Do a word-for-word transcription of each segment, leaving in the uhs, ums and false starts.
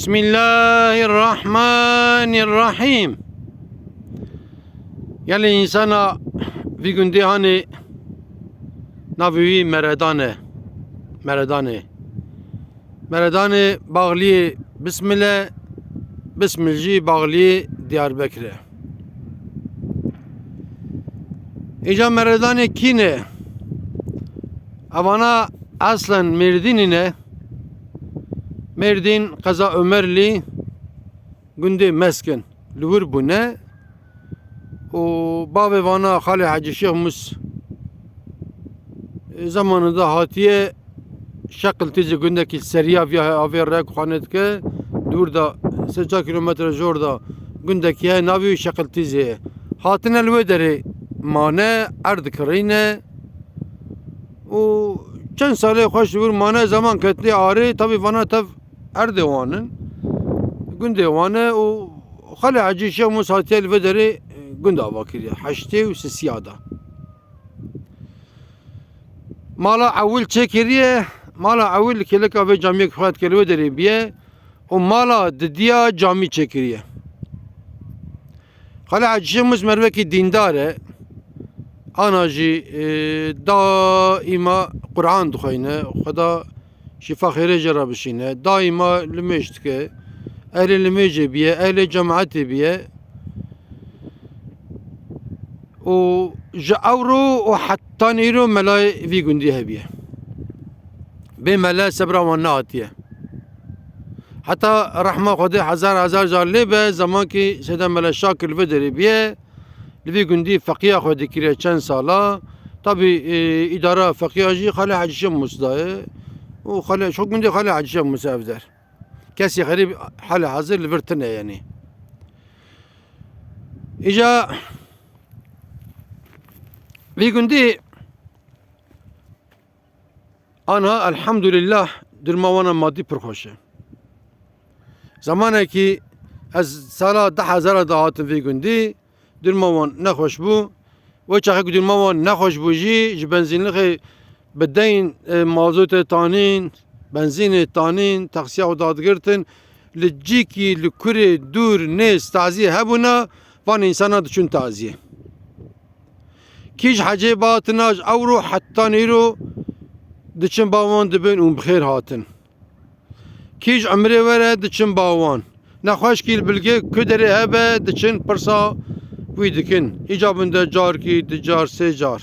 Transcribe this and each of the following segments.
Bismillahirrahmanirrahîm. Gelê însana vî gundê hanê navê wî Meredan e. Meredanê. Meredanê baxliyê Bismil e, Bismil jî baxliyê Diyarbekir e. Îca Meredanê kî ne? Evana eslen Mêrdînî ne. Mêrdîn, qeza Omerlî, gundê Meskin, li wir bûne. Û bavê vana Xalê Hecî Şêx Mûs, e, zamanında hatiye Şeqiltîzê, gundekî seriya viya avê rek xanê dike, dûr da sê çar kîlometre jor da gundekî heye, navê wî Şeqiltîzê ye. Hatine li wê derê mane, erd dikirîne û çend salê xweş li wir mane, zaman ketine arê, tabî vana tev erdê wan in, gundê wan e û Xalê Hecî Şêx Mûs hatiye li vê derê, e, gund ava kiriye. Heştê û sisiya da. Mala ewil çêkiriye, mala ewil li kêleka vê camiyê ku xwe dike li wê derê biye û mala didiya camî çêkiriye. Xalê Hecî Şêx Mûs mervekî dîndar e. Ana jî, e, daîma Quran dixweyne, Xweda şîfa xêrê jê re bişîne. Daîma limêj dike. Ehlê limêjê biye, ehlê cemaetê biye. Û ji ewro û hetan îro melayê vî gundî hebiye. Bê mele sebra wan nehatiye. Heta rehma Xwedê hezar hezar car lê be, zemankî Seyda Mele Şakir li vê derê biye, li vî gundî feqiya xwe dikiriye çend sala. Tabî, e, îdara feqiya jî Xalê Hecî Şêx Mûs daye. Û Xalê, şu gundê Xalê Hecî Şêx Mûs ev der. Kesî xerîb hale hazir li vir tine, yanî. Îca vî gundî anha elhamdulillah durma wana madî pir xweş e. Zamanekî ez sala du hezar de hatim vî gundî, durma wan nexweş bû. Wê çaxê ku durma wan nexweş bû jî, ji benzînlixê bi deyn, e, mazotê tanîn, benzînê tanîn, taksiya xwe dadigirtin. Li cîkî, li kurê dûr nêz taziyê hebûna, van însana diçûn taziyê. Kî ji hecê bihatina, ji ewro heta nîro diçin ba wan dibin û bi xêr hatin. Kî ji emrê were diçin ba wan. Nexweşkî li bilgê ku derê hebe diçin pirsa wî dikin. Îcabin de carkî, du car, sê car.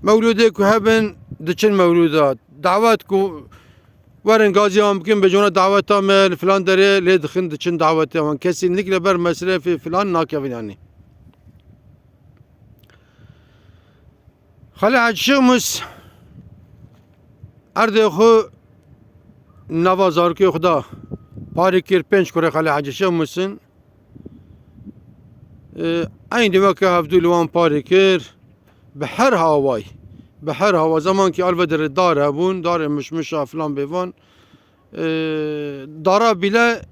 Mewlûdê ku hebin diçin mewlûda. Dawet ku werin gazî wan bikin, bêjona daweta me li filan derê lê dixin diçin dawetê wan. Kesî nik li ber mesrefê filan nakevin yanî. Xalê Hecî Şêx Mûs erdê xwe nava zarokê xwe da parê kir, pênc kurê Xalê Hecî Şêx Mûs in. E, eynî weke hevdû li wan parê kir. Bi her haway, bi her hawa, zemankî alve derê dar hebûn, darê mişmişa filan bêvan. E, dara bîle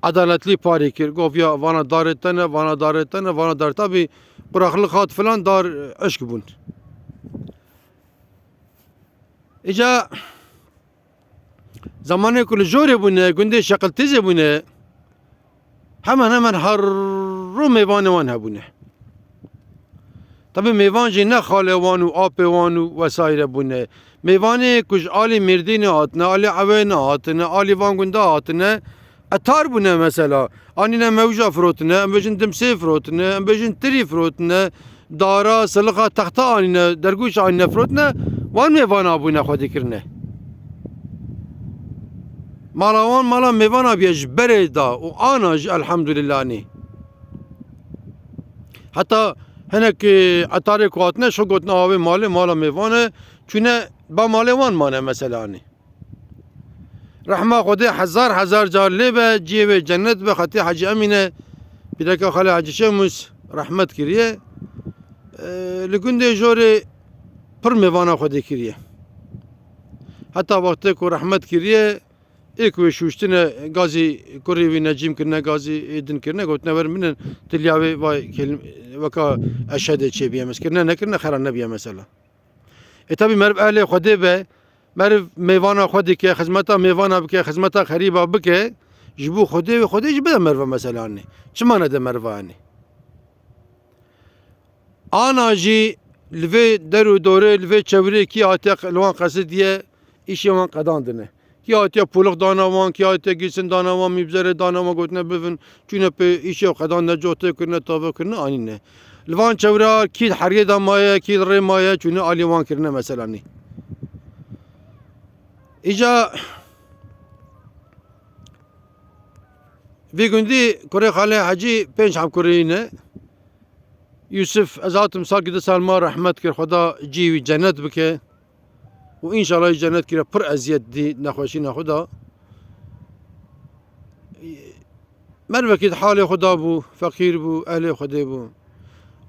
edaletlî parê kir. Got ya vana darê te ne, vana darê te ne, vana darê te. Tabî quraxlik hat filan, dar, e, eşk bûn. Îca zamanê ku li jorê bûne, gundê Şeqiltîzê bûne, hemen hemen her rû mêvanê wan hebûne. Tabî mêvan jî ne xalê wan û apê wan û wesaîre bûne. Mêvanê ku ji alî Mêrdînê hatine, alî Ewênê hatine, alî van gunda hatine, etar bûne mesela. Anîne mewja firotine, em bêjin dimsê firotine, em bêjin tirî firotine, dara, silixa, texta anîne, dergûş anîne firotine, wan mêvana bûne xwedî kirine. Mala wan mala mêvana bûye ji berê da û ana jî elhamdulillah anî. Heta hinek, e, etarê ku hatine, şo gotin, "Awa vê malê, mala mêvan e." Çûne ba malê wan mane mesela anî. Rehma Xwedê hezar hezar car lê be, cihê wê cennet be, xetê Hecî Emîne, pîreka Xalê Hecî Şêx Mûs rehmet kiriye. E, li gundê jorê pir mêvana Xwedê kiriye. Heta wextê ku rehmet kiriye, ê ku wê şûştine, gazî kurê wî Necîm kirine, gazî ê din kirine, gotine, "Werin binin, tilya wê vay kelim-, weka eşhedê çêbiye." Mes kirine, nekirine, xera nebiye mesela. E, tabî meriv ehlê Xwedê be, Meriv mêvana xwe dike, xizmeta mêvana bike, xizmeta xerîba bike, ji bo Xwedê wê Xwedê jî bide meriva mesela anî. Çima nede meriva anî? Ana jî li vê der û dorê, li vê çewirê kî hatiye li wan qesidiye, îşê wan qedandine. Kî hatiye polix dana wan, kî hatiye gîsin dana wan, mîbzerê dana wan, gotine bivin, çûne pê îşê xwe qedandine, cotê kirine, tavê kirine, anîne. Li van çewra kî heriyê de maye, kî li rê maye, çûne alî wan kirine mesela nî. Îca vî gundî kurê Xalê Hecî pênc hemkurî ne. Yusuf, ez hatim salkî du sal ma rehmet kir, Xweda cî wî cennet bike. Û înşallah cennet kire pir eziyet dî nexweşîna xwe da. Mervekî di halê xwe da bû, feqîr bû, ehlê Xwedê bû.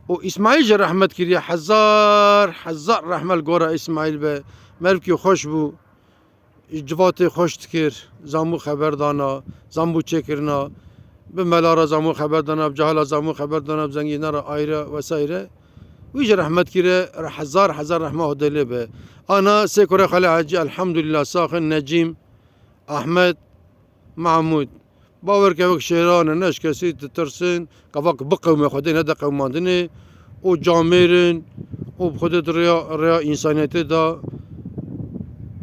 Û Îsmaîl jî rehmet kiriye, hezar, hezar rehme li gora Îsmaîl be. Mervekî xweş bû. Ji civatê xweş dikir, zamû xeber dana, zamû çêkirina, bi mela re zamû xeber dana, bi cahila zamû xeber dana, bi zengîna re ayre vesaire. Wî jî rehmet kire, hezar hezar rehma Xwedê lê be. Ana sê kurê Xalê Hecî, elhamdulillah, sax in, Necîm, Ahmed, Mahmûd. Bawer ke wek şêran in, ne ji kesî ditirsin, gava ku biqewime Xwedê nede qewimandinê û camêr in û bi Xwedê di rêya, rêya însaniyetê de,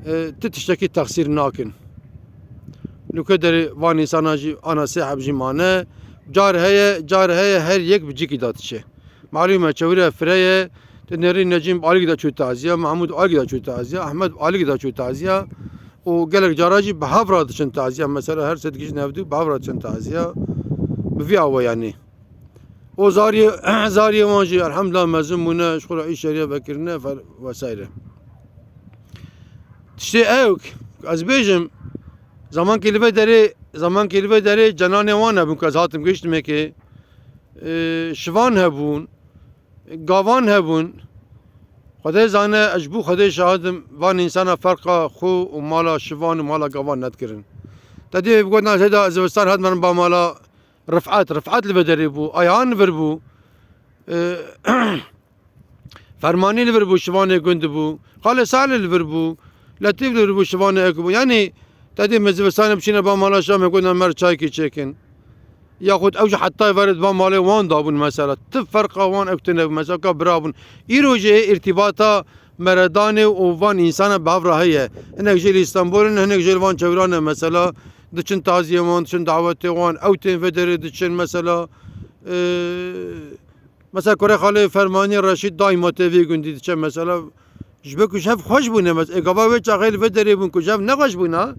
e, ti tiştekî texsîr nakin. Li ku derê van însanan jî ana sê heb jî mane. Car heye, car heye her yek bi cîkî de diçe. Malûm e, çewre fire ye, tu nêrî Necîm alîk de çû taziya, Mahmûd alîk de çû taziya, Ahmed alîk de çû taziya û gelek cara jî bi hev re diçin taziya. Mesela her sê digihîjin hevdû bi hev re diçin taziya. Bi vî awe yanî. Û zariyê, zariyê wan jî elhamdulillah mezin bûne, ji xwe re îşeriya vekirine fer-, vesaire. Tiştê ew, ez bêjim, zamankê li vê derê, zamankê li vê derê cenanê wan hebûn ku ez hatim gihiştimê kê, e, şivan hebûn, gavan hebûn. Xwedê zane, ez ji bo Xwedê şahid im, van însana ferqa xwe û mala şivan û mala gavan nedikirin. Te dî gotina Seyda, zivistan hat merin ba mala Rifat. Rifat li vê derê bû, Ayhan li vir bû. E, Fermanî li vir bû, şivanê gund bû. Xalê Salê li vir bû. Letîf li vir bû, şivanê ek bû. Yanî te dê me zivistanê biçîne ba mala Şamê, gotina mer çaykî çêkin. Yaxud ew jî heta ver di ba malê wan dabûn mesela. Ti ferqa wan ew tune bû. Mesela ka bira bûn. Îro jî ê îrtîbata meredanê û van însana bi hev re heye. Hinek jê li Îstanbul in, hinek jê li van çewran e mesela. Diçin taziyê wan, diçin dawetê wan. Ew tên vê derê diçin mesela. Ee, Mesela kurê Xalê Fermanî Reşîd daîma tê vî gundî diçe mesela. Ji ber ku ji hev xweş bûne mes-, ê gava wê çaxê li vê derê bûn ku ji hev nexweş bûna,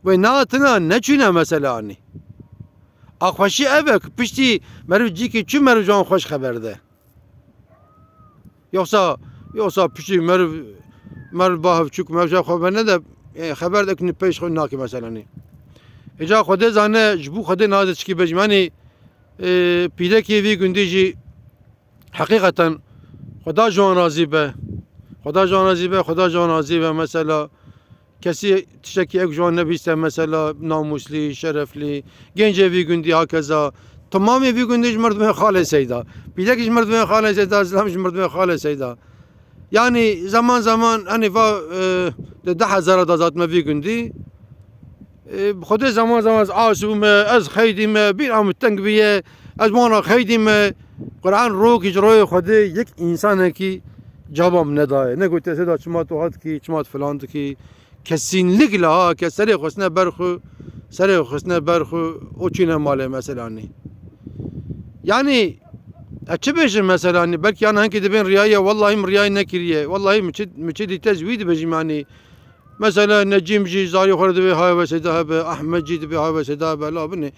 wê nehatina, neçûne mesela anî. A xweşî ev e ku piştî meriv cîkî çû meriv ji wan xweş xeber de. Yoksa, yoksa piştî meriv, meriv ba hev çû ku meriv ji hev xeber nede, e, xeber de ku pêş xwe nake mesela anî. Îca Xwedê zane, ji bo Xwedê niha ez çikî bêjim. Yanî, e, pîrekê vî gundî jî heqîqeten Xweda ji wan razî be. Xweda ji wan razî be, Xweda ji wan razî be. Mesela kesî tiştekî ew ji wan nebîste, mesela namûslî, şereflî, gencê vî gundî hakeza. Temamê vî gundî ji merdimê Xalê Seyda. Pîrekî ji merdimê Xalê Seyda, zilam ji merdimê Xalê Seyda. Yanî zeman zeman, henî va, e, di du hezara de zat me vî gundî. E, bi Xwedê zeman zeman ez asî bûme, ez xeydîme, bîra min teng bûye, ez wan re xeydîme. Quran rokî ji royê Xwedê yek însanekî caba min nedaye. Negotiye Seyda çima tu hat kî, çima tu filan dikî. Kesînlikle ha, ke serê xwe xistine ber xwe, serê xwe xistine ber xwe, o çîne malê mesela nî. Yanî, ez çi bêjim mesela nî? Belkî yana hinkî dibên riyayê, wellahî min riyayê nekiriye. Wellahî min çi, min çi dîte ez wî dibêjim yanî. Mesela Necîm jî zarî xwe re divê haya ve Seyda hebe, Ahmed jî divê haya ve Seyda hebe, la binê.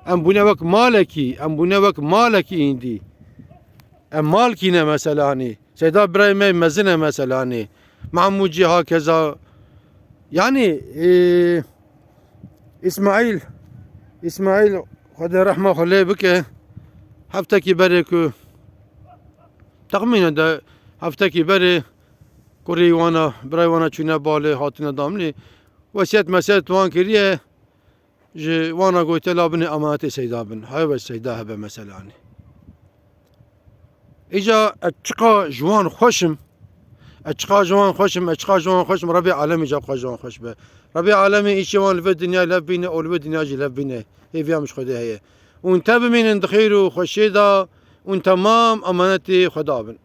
Em bûne wek malekî, em bûne wek malekî îndî. Em malkî ne mesela nî. Seyda birayê me mezin e mesela nî. Mahmûd jî hakeza. Yanî, e, Îsmaîl, Îsmaîl, Xwedê rehma xwe lê bike. Heftekî berê ku, texmînen de heftekî berê kurî wana, birayê wana çûne balê, hatine damlî. Wesiyet mesiyet wan kiriye. Ji wan re gote, la binê emanetê Seyda bin. Haya ve Seyda hebe mesela nî. Îca ez çiqa ji wan xweş im, Ez çiqas ji wan xweş im, ez çiqas ji wan xweş im, Rebê Alemî ji xwe ji wan xweş be. Rebê Alemî îşê wan li vê dinyayê lev bîne û li vê dinyayê jî lev bîne. Hêviya min ji Xwedê heye. Hûn te bimînin di xêr û xweşiyê de, hûn temam emanetê Xweda bin.